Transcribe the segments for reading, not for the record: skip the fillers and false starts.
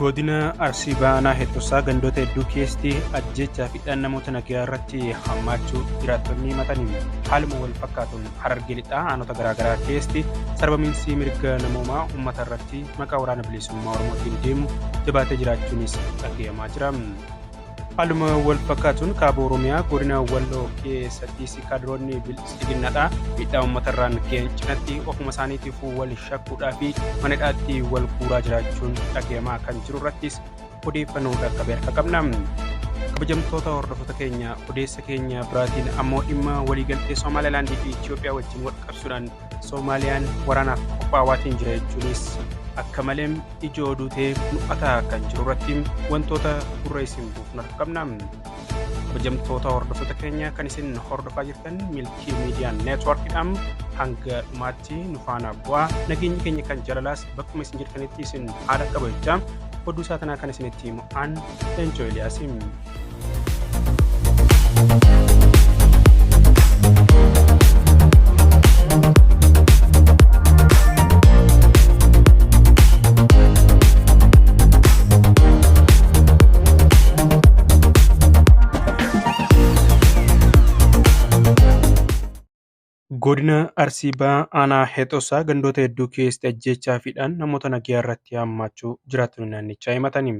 Godina Arsii Bahaa Aanaa Heexxosaa gandoota hedduu keessatti ajjeechaa fi hidhaan namoota nagayaa irratti hammaachuu jiraattonni himataniiru. Haaluma wal fakkaatuun Harargee Lixaa aanota garaagaraa keessatti sarbamiinsi mirga namoomaa uummata irratti maqaa waraana bilisummaa Oromootiin deemu jabaatee jiraachuunis dhagayamaa jira. Haaluma wal fakkaatuun kaaba Oromiyaa godina Walloo keessattis kaadiroonni biltsiginnaadha miidhaa uummata irraan ga'an cinatti ofuma isaaniitiif wal shakkuudhaa fi mana hidhaatti wal guuraa jiraachuun dhagayamaa kan jiru irrattis odeeffannoo dhaqqabe harka qabna. Kabajamtoota hordoftoota keenya odeessa keenya biraatiin ammoo dhimma waliigaltee Somaalilaandii fi Itoophiyaa wajjin wal qabsuudhaan Soomaaliyaan waraanaaf qophaawaatiin jira jechuunis akka malee ijoo oduu ta'ee mul'ataa kan jiru irratti wantoota gurra isin buufnu harka qabna. Kabajamtoota hordoftoota keenya kan isin hordofaa jirtan Milkii Miidiyaa Neetwoorkiidhaan hanga dhumaatti nu faana bu'aa nageenyi keenya kan jaalalaas bakkuma isin jirtanitti isin haadha qaba jechaa oduu isaa tanaa kan isinitti himu an Leencoo Eliyaasi. Godina Arsii Bahaa Aanaa Heexosaa gandoota hedduu keessatti ajjeechaa fi hidhaan namoota nagayaa irratti hammaachuu jiraattonni naannichaa himatani.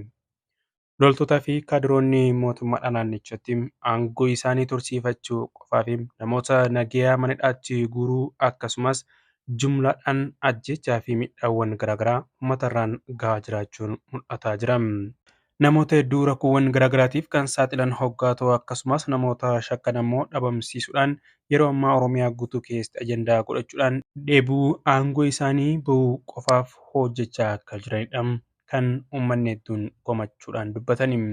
Loltootaa fi kaadiroonni mootummaadhaa naannichatti aangoo isaanii tursiifachuu qofaaf namoota nagayaa mana hidhaatti guuruu akkasumas jumlaadhaan ajjeechaa fi miidhaawwan garaagaraa uummata irraan gahaa jiraachuun mul'ataa jira. Namoota hedduu rakkoowwan garaagaraatiif kan saaxilan hoggaa ta'u akkasumas namoota shakkan ammoo dhabamsiisuudhaan yeroo ammaa Oromiyaa guutuu keessatti ajandaa godhachuudhaan dheebuu aangoo isaanii bahuu qofaaf hojjechaa akka jiranidha kan uummanni hedduun komachuudhaan dubbatani.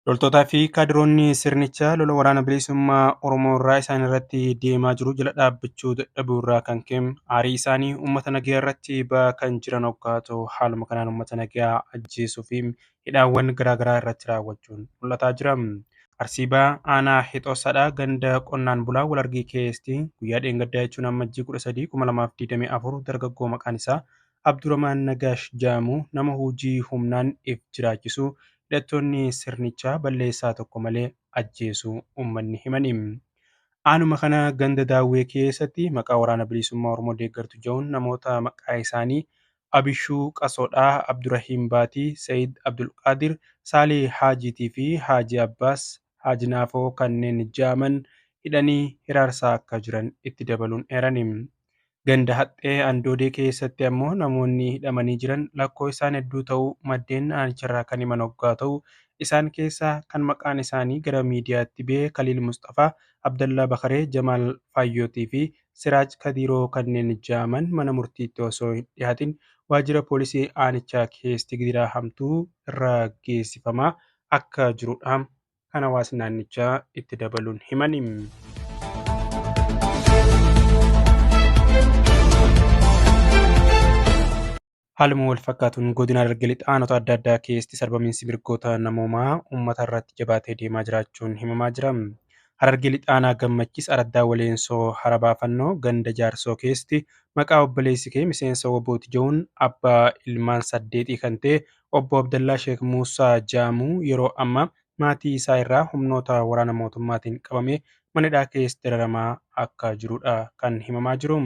Loltootaa fi kaadiroonni sirnichaa lola waraana bilisummaa Oromoo irraa isaan irratti deemaa jiru jala dhaabbachuu dadhabuu irraa kan ka'e aarii isaanii uummata nagayaa irratti ba'aa kan jiran hoggaa ta'u haaluma kanaan uummata nagayaa ajjeesuu fi hidhaawwan garaagaraa irratti raawwachuun mul'ataa jira. Arsii Bahaa Aanaa Hexoosaadhaa ganda qonnaan bulaa Walargii keessatti guyyaa dheengaddaa jechuun Ammajjii 13, 2024 dargaggoo maqaan isaa Abduramaan Nagaash jedhamu nama hojii humnaan if jiraachisu hidhattoonni sirnichaa balleessaa tokko malee ajjeesuu uummanni himani. Aanuma kana ganda Daawwee keessatti maqaa waraana bilisummaa Oromoo deeggartu jedhuun namoota maqaa isaanii Abishuu Qasoodhaa, Abdurahiim Baatii, Sayid Abdulqaadir, Saalih Haajiitii fi Haaji Abbaas Haaji Naafoo kanneen jedhaman hidhanii hiraarsaa akka jiran itti dabaluun eerani. Ganda Haxxee Andoodee keessatti ammoo namoonni hidhamanii jiran lakkoofsaan hedduu ta'uu maddeen aanicharraa kan himan hoggaa ta'u, isaan keessaa kan maqaan isaanii gara miidiyaatti ba'e Kaliil Musxafaa, Abdallaa Bakaree, Jamaal Faayyootii fi Siraaj Kadiiroo kanneen jedhaman mana murtiitti osoo hin dhiyaatin waajjira poolisii aanichaa keessatti gidiraa hamtuu irra geessifamaa akka jirudha kan hawaasni naannichaa itti dabaluun himani. Haaluma wal fakkaatuun godina Harargee Lixaa aanota adda addaa keessatti sarbamiinsi mirgoota namoomaa uummata irratti jabaatee deemaa jiraachuun himamaa jira. Harargee Lixaa aanaa Gammachiis araddaa Waleensoo Hara Baafannoo ganda Jaarsoo keessatti maqaa obboleessi kee miseensa WBOti jedhuun abbaa ilmaan saddeetii kan ta'e obbo Abdallaa Sheek Muusaa jedhamu yeroo ammaa maatii isaa irraa humnoota waraana mootummaatiin qabamee mana hidhaa keessatti dararamaa akka jirudha kan himamaa jiru.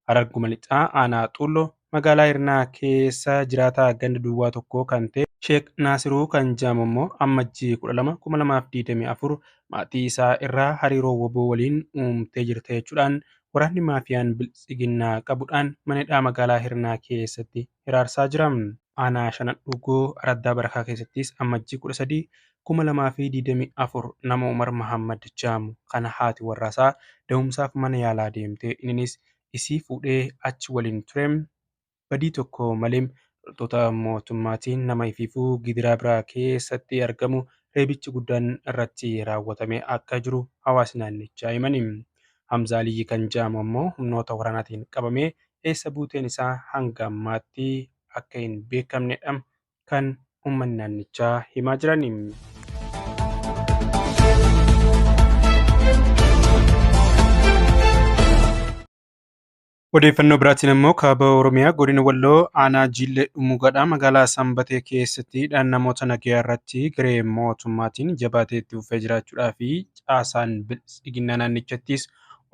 Hararguma Lixaa Aanaa Xuulloo magaalaa Hirnaa keessa jiraataa ganda duwwaa tokkoo kan ta'e Sheek Naasiruu kan jedhamu immoo Ammajjii 12, 2024 maatii isaa irraa hariiroo WBO waliin uumtee jirta jechuudhaan waraanni maafiyaan Biltsiginnaa qabuudhaan mana hidhaa magaalaa Hirnaa keessatti hiraarsaa jira. Aanaa Shanan Dhuugoo Araddaa Barakaa keessattis Ammajjii 13, 2024 nama Umar Mahaammad jedhamu kan haati warraasaa da'umsaaf mana yaalaa deemte inninis isii fuudhee achi waliin ture badii tokko malee loltoota mootummaatiin nama ifiifuu gidiraa biraa keessatti argamu reebichi guddaan irratti raawwatamee akka jiru hawaasni naannichaa himani. Hamzaa Aliyyi kan jedhamu ammoo humnoota waraanaatiin qabamee eessa buuteen isaa hanga ammaatti akka hin beekamnedha kan uummanni naannichaa himaa jiran. Odeeffannoo biraatiin immoo kaaba Oromiyaa godina Walloo aanaa Jiillee Dhumugaadhaa magaalaa Sanbatee keessatti namoota nagayaa irratti garee mootummaatiin jabaatee itti fufee jiraachuudhaa fi caasaan biltsiginnaa naannichattis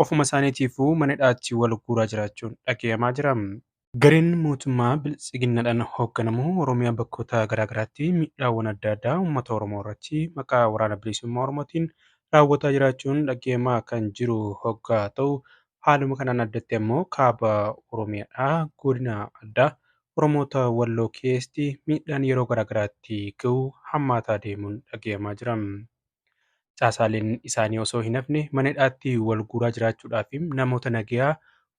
ofuma isaaniitiifuu mana hidhaatti wal guuraa jiraachuun dhaga'amaa jira. Gareen mootummaa biltsiginnaadhaan hoogganamu Oromiyaa bakkoota garaagaraatti miidhaawwan adda addaa uummata Oromoo irratti maqaa waraana bilisummaa Oromootiin raawwataa jiraachuun dhaga'amaa kan jiru hoggaa ta'u, haaluma kanaan addatti ammoo kaaba Oromiyaadhaa godina addaa Oromoota Walloo keessatti miidhaan yeroo garaagaraatti gahu hammaataa deemuun dhaga'amaa jira. Caasaaleen isaanii osoo hin hafne mana hidhaatti wal guuraa jiraachuudhaa fi namoota nagayaa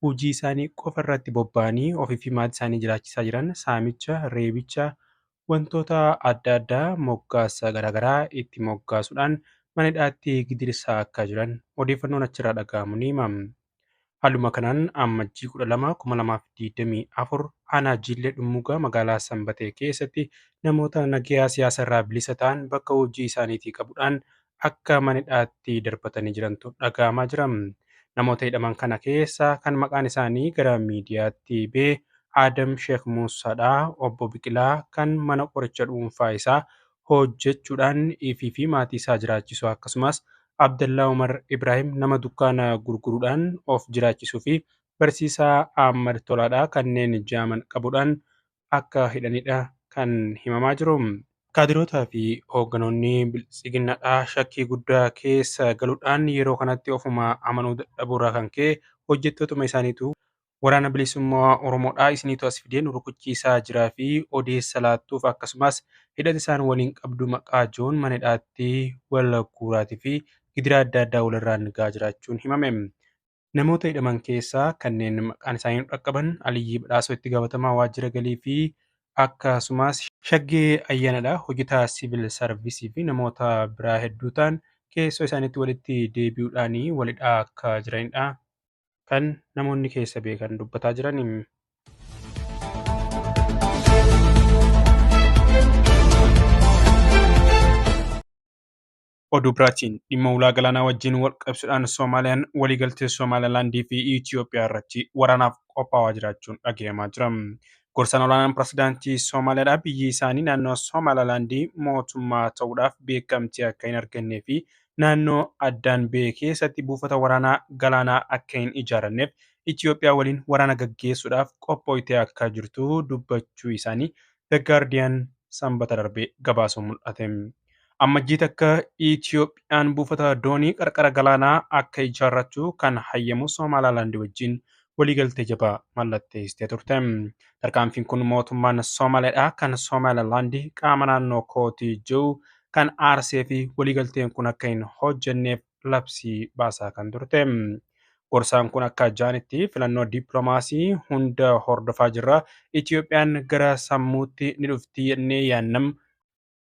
hojii isaanii qofa irratti bobba'anii ofii fi maatii isaanii jiraachisaa jiran saamicha, reebicha, wantoota adda addaa moggaasa garaagaraa itti moggaasuudhaan mana hidhaatti gidirsaa akka jiran odeeffannoon achirraa dhaga'amu ni himama. Haaluma kanaan Ammajjii 12,2024 aanaa Jiillee Dhummuugaa magaalaa Sanbatee keessatti namoota nagayaa siyaasa irraa bilisa ta'an bakka hojii isaaniitii qabuudhaan akka mana hidhaatti darbatanii jirantu dhaga'amaa jira. Namoota hidhaman kana keessa kan maqaan isaanii gara miidiyaatti ba'e Adam Sheekh Muusaadha. Obbo Biqilaa kan mana qoricha dhuunfaa isaa hojjechuudhaan ifii fi maatii isaa jiraachisu akkasumas Abdallaa Umar Ibrahim nama dukkaana gurguruudhaan of jiraachisuu fi barsiisaa Ahmad Tolaadha kanneen jaaman qabuudhaan akka hidhanidha kan himamaa jiru. Kaadirootaa fi hoogganoonni biltsiginnaadhaa shakkii guddaa keessa galuudhaan yeroo kanatti ofuma amanuu dadhabuurraa kan ka'e hojjettootuma isaaniitu waraana bilisummaa Oromoodhaa isiniitu as fidee nu rukuchiisaa jiraa fi odeessa laattuuf akkasumas hidhata isaan waliin qabdu maqaa joon mana hidhaatti wal guuraatii fi gidiraa adda addaa walirraan gahaa jiraachuun himame. Namoota hidhaman keessaa kanneen maqaan isaanii dhaqqaban Aliyyii Badhaasoo itti gaafatamaa waajjira galii fi akkasumas Shaggee Ayyaanadha hojjetaa siviil sarvisii fi namoota biraa hedduu ta'an keessoo isaaniitti walitti deebi'uudhaan walhidhaa akka jiranidha kan namoonni keessa beekan dubbataa jiran. Oduu biraatiin dhimma ulaa galaanaa wajjin wal qabsiisuudhaan Soomaaliyaan waliigaltee Somaalilaandii fi Itoophiyaa irratti waraanaaf qophaa'aa jiraachuun dhaga'amaa jira. Gorsaan olaanaan pirezidaantii Somaaliyaadhaa biyyi isaanii naannoo Somaalilaandii mootummaa ta'uudhaaf beekamtii akka hin argannee fi naannoo addaan ba'e keessatti buufata waraanaa galaanaa akka hin ijaaranneef Itoophiyaa waliin waraana gaggeessuudhaaf qophooytee akka jirtu dubbachuu isaanii The Guardian sanbata darbee gabaasuun mul'ate. Ammajjii takka Itoophiyaan buufata doonii qarqara galaanaa akka ijaarrattu kan hayyamu Somaalilaand wajjin waliigaltee jabaa mallatteessitee turte. Tarkaanfiin kun mootummaan Somaaliyaadhaa kan Somaalilaand qaama naannoo kootii jiru kan aarsee fi waliigalteen kun akka hin hojjenneef labsii baasaa kan turte. Gorsaan kun akka jaanitti filannoo dippiloomaasii hunda hordofaa jirra. Itoophiyaan gara sammuutti ni dhufti jennee yaannam.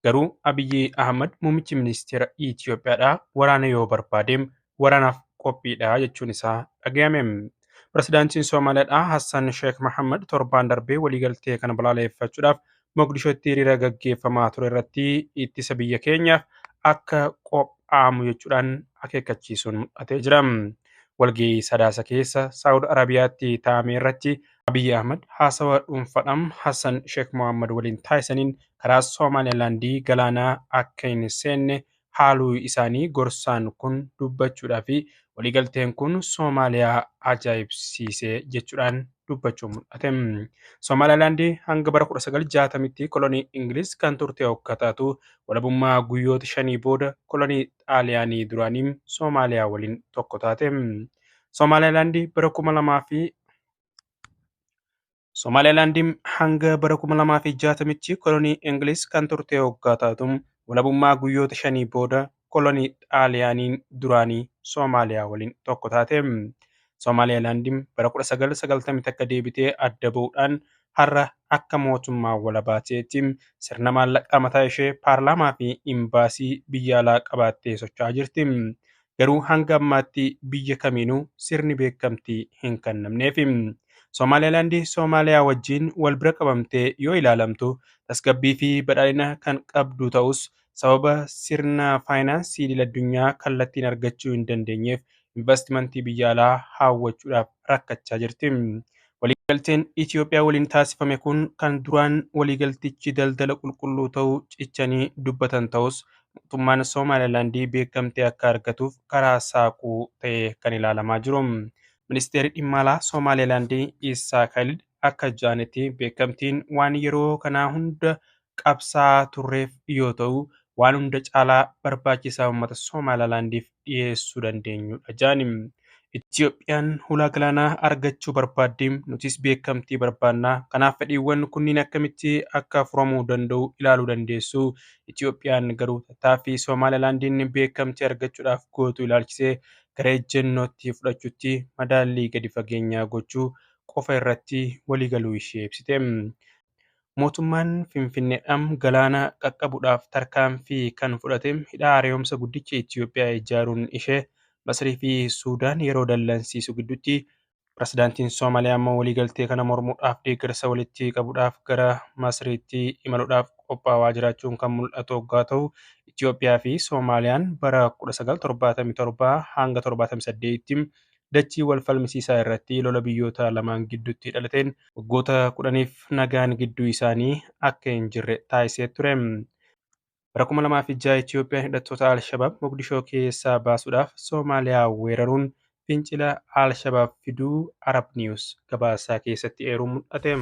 Garuu Abiyyi Ahmad muummichi ministeera Itoophiyaadha. Waraana yoo barbaadeem waraanaaf qophiidha jechuun isaa dhaga'ame. Pirezidaantiin Somaaliyaadhaa Hassan Sheekh Mohammad torbaan darbee waliigaltee kana balaaleffachuudhaaf Mogadishootti hiriira gaggeeffamaa ture irratti ittisa biyya keenyaaf akka qophaa'amu jechuudhaan akeekkachiisuun mul'atee jira. Walgahii sadaasa keessa Saawud Arabiyaatti taa'ame irratti Abiyyi Ahmad haasawa dhuunfaadhaan Hassan Sheekh Mohammad waliin taasisaniin karaa Somaalilaandii galaanaa akka hin seenne haaluu isaanii gorsaan kun dubbachuudhaa fi waliigalteen kun Soomaaliyaa ajaa'ibsiise jechuudhaan dubbachuun mul'ate. Somaalilaandii hanga bara 1960tti kolonii Ingiliz kan turte hoggaa taatu walabummaa guyyoota shanii booda kolonii Xaaliyaanii duraanii Soomaaliyaa waliin tokko taate. Somaalilaandii bara 2000 fi Somaalilaandiin hanga bara 2060tti kolonii Ingiliz kan turte hoggaa taatu walabummaa guyyoota shanii booda kolonii Xaaliyaanii duraanii Soomaaliyaa waliin tokko taate. Somaalilaandiin bara 1991 deebitee adda bahuudhaan har'a akka mootummaa walabaa ta'etti sirna maallaqaa mataa ishee paarlaamaa fi imbaasii biyya alaa qabaattee socho'aa jirti. Garuu hanga ammaatti biyya kamiinuu sirni beekamtii hin kennamneef. Somaalilaandii Soomaaliyaa wajjin wal bira qabamtee yoo ilaalamtu tasgabbii fi badhaadhina kan qabdu ta'us sababa sirna faayinaansii idil addunyaa kallattiin argachuu hin dandeenyeef investimentii biyya alaa hawwachuudhaaf rakkachaa jirti. Waliigalteen Itoophiyaa waliin taasifame kun kan duraan waliigaltichi daldala qulqulluu ta'uu cichanii dubbatan ta'us, mootummaan Somaalilaandii beekamtii akka argatuuf karaa saaquu ta'ee kan ilaalamaa jiru. Ministeerri dhimma alaa Somaalilaandii Isaa Khalid akka jedhanitti, beekamtiin waan yeroo kanaa hunda qabsaa'aa turreef yoo ta'u, waan hunda caalaa barbaachisaa uummata Somaalilaandiif dhiyeessuu dandeenyudha jedhani. Itoophiyaan hulaa galaanaa argachuu barbaaddi, nutis beekamtii barbaanna. Kanaaf fedhiiwwan kunniin akkamitti akka furamuu danda'u ilaaluu dandeessu. Itoophiyaan garuu tattaaffii Somaalilaandiin beekamtii argachuudhaaf gootu ilaalchisee gara ejjennootti fudhachuutti madaallii gadi fageenyaa gochuu qofa irratti waliigaluu ishee ibsite. Mootummaan Finfinneedhaan galaana qaqqabuudhaaf tarkaanfii kan fudhate hidha haaromsa guddicha Itoophiyaa ijaaruun ishee Masrii fi Suudaan yeroo dallansiisu gidduutti, pirezidaantiin Somaaliyaa immoo waliigaltee kana mormuudhaaf deeggarsa walitti qabuudhaaf gara Masriitti imaluudhaaf qophaa'aa jiraachuun kan mul'atu hoggaa ta'u, Itoophiyaa fi Somaaliyaan bara 1977 hanga 78tti dachii wal falmisiisaa irratti lola biyyoota lamaan gidduutti dhalateen waggoota 10f nagaan gidduu isaanii akka hin jirre taasisee ture. Bara 2006 Itoophiyaan hidhattoota Alshabaab Mogadishoo keessaa baasuudhaaf Somaaliyaa weeraruun fincila Alshabaab fiduu Arab News gabaasaa keessatti eeruun mul'ate.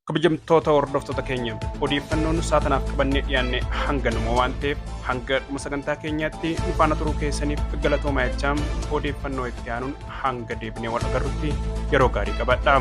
Kabajamtoota hordoftoota keenya, odeeffannoon saatanaaf qabannee dhiyaanne hanganuma waan ta'eef, hanga dhuma sagantaa keenyaatti nu faana turuu keessaniif galatoomaa jechaa, odeeffannoo itti aanuun hanga deebinee wal agarrutti yeroo gaarii qabadha.